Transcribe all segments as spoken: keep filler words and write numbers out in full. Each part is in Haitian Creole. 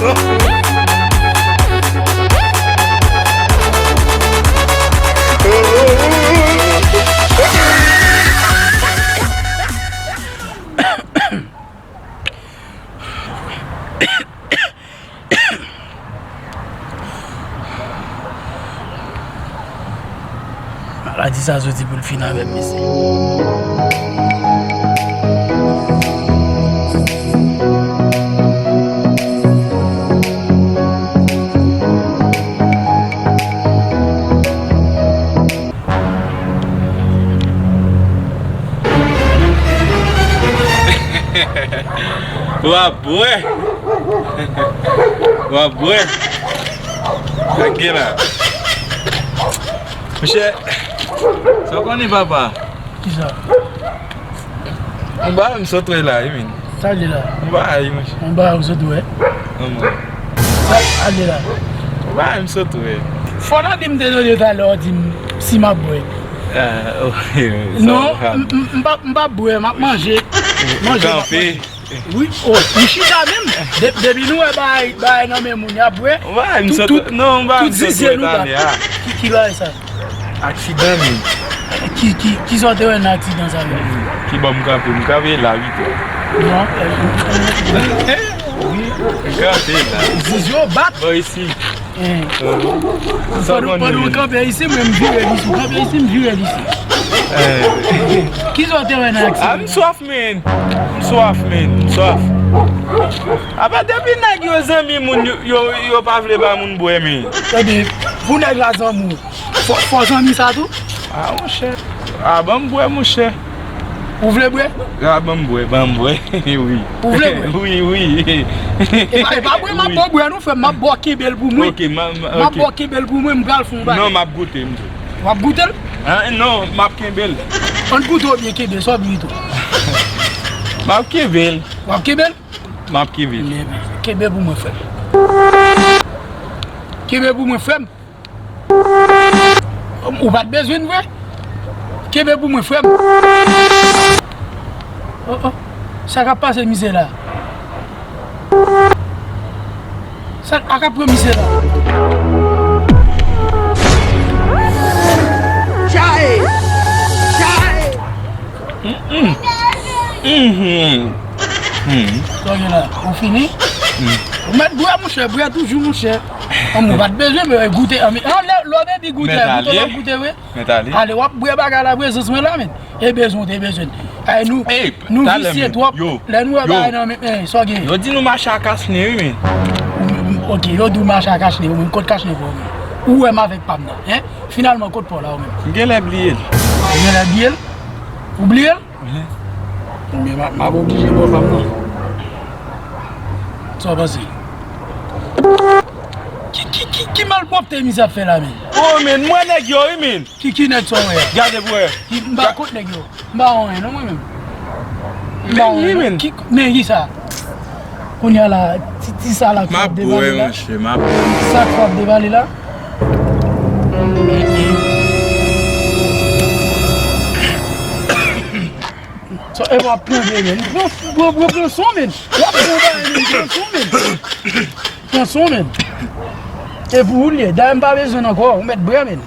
Maladi sa soti pou l fin avè m, mesye. W ap bwè. W ap bwè. Sa k gen la? Monchè, sa w konnen, papa? Kisa? Yon bagay m sot wè la, wi, men. Sa l ye la? Yon bagay, monchè. Yon bagay ou sot wè? Non, mwen. Sa l ye la? Yon bagay m sot wè. Fò w ta di m te tande talè w di m si m ap bwè. Ah, ok, sa va. Non, m, m, m p ap, m p ap bwè, m ap manje. Manje, m ap manje. Wi, o, li chita menm. De-, depi nou wè bagay, bagay nan men moun, y ap bwè. Tout, tout, tout zizye nou bat. Ki, ki bagay sa? Aksidan menm. Ki, ki, kisa w te wè nan aksidan sa menm? Ki bò m kanpe? M kanpe la, wi. Non. Wi, m kanpe la. Zizye w bat. Bò isi. Pandan, pandan w kanpe isi, mwen m vire li sou. Kanpe isi, m vire li sou. Kisa w te wè nan aksidan? Ah, m swaf, men. M swaf, men. M swaf. Apa depi nèg yo zanmi moun, yo, yo, yo pa vle ba moun bwè, men. Ebyen, pou nèg la zanmi w, fò, fò zanmi sa tou? Ah, monchè. Ah, ban m bwè, monchè. Ou vle bwè? Ah, ban m bwè, ban m bwè. Wi. Ou vle bwè? Wi, wi. E pa, e pa bwè, m ap ba w bwè, non, frè m, m ap ba w kenbe l pou mwen. Ok, m a, m a, m ap ba w kenbe l pou mwen, m pral fè yon bagay. Non, m ap goute m tou. W ap goute l? Ah, non, m ap kenbe l. Ann goute oubyen kenbe, sa w ap di tou? M ap kenbe l. W ap kenbe l? M ap kenbe l. Kenbe pou mwen, frè m. Kenbe pou mwen, frè m. Ou pa t bezwen l vre? Kenbe pou mwen, frè m. Oh, oh. Sa k ap pase misye la? Sa k ap pran misye la? Chae! Chae! Mm, mm. Mhm. Mhm. Sa w gen la? Ou fini? Mm. Ou mèt bwè, monchè, bwè toujou, monchè. Ann, ou pa t bezwen, men goute, ann, men, ann, lè, lè w te di goute, goute, w ap goute, wi. Mèt ale. Ale, w ap bwè bagay la, prezans mwen la, men. E bezwen, te bezwen. Ay, nou, nou visye twòp. Lè nou wè bagay nan men, eh, sa w gen? Yo di nou mache a kach nen, wi, men. Ou, ou, ok, yo di w mache a kach nen, ou menm, kot kach nen pa w, men? Ou wè m avèk pa m nan, en? Finalman, kot pa w la, ou menm? M genlè bliye l. Ou genlè bliye l? Ou bliye l? Mhm. Ebyen, m a, m ap oblije ba w pa m nan. Sa w panse? Ki, ki, ki, ki malpwòpte misye ap fè la, men? Oh, men, m wè nèg yo, wi, men. Ki, ki nèg sa w wè a? Gade pou wè. Ki, m pa kont nèg yo. M pa wè anyen, non, mwen menm. M pa wè anyen, non. Men ki, men ki sa? Kounye a la, ti, ti sa la k ap devale la. M ap bwè, monchè, m ap bwè. Sa k ap devale la? So, e w ap pran vre, men. Pran, pran, pran, pran son, men. W ap pran bagay, men. Pran son, men. Pran son, men. E pou ou l ye. Dayè, m pa bezwen l ankò. Ou mèt bwè, men.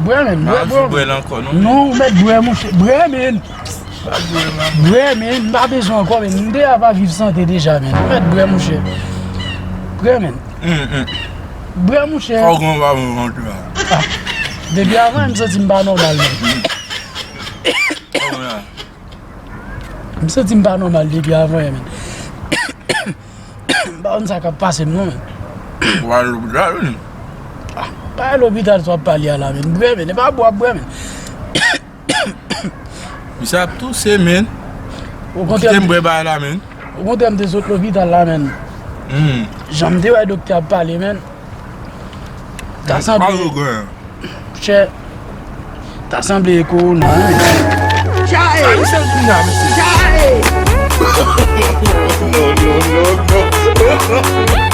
Bwè, men. Bwè, bwè. M pa anvi bwè l ankò, non. Non, ou mèt bwè, monchè. Bwè, men. M pa bwè, non. Bwè, men. M pa bezwen ankò, men. M deja pa viv sante deja, men. Ou mèt bwè, monchè. Bwè, men. Hum, hum. Bwè, monchè. Fò w gen yon bagay yon jan tou la. Ah. Depi avan, m santi m pa nòmal, men. Kòman la? M santi m pa nòmal depi avan yè, men. M pa konn sa k ap pase m, non, men. Ou al lopital, wi. Ah, pa al lopital, sa w ap pale a la, men. Bwè, men. E pa bwè w ap bwè, men. Misye ap touse, men. Ou kite m bwè bagay la, men. Okontrè, m te sot lopital la, men. Hmm. Jan m te wè doktè ap pale, men. Ta sanble. Chè. Ta sanble e kowona, wi. Chae! Chae! Non, non, non, non.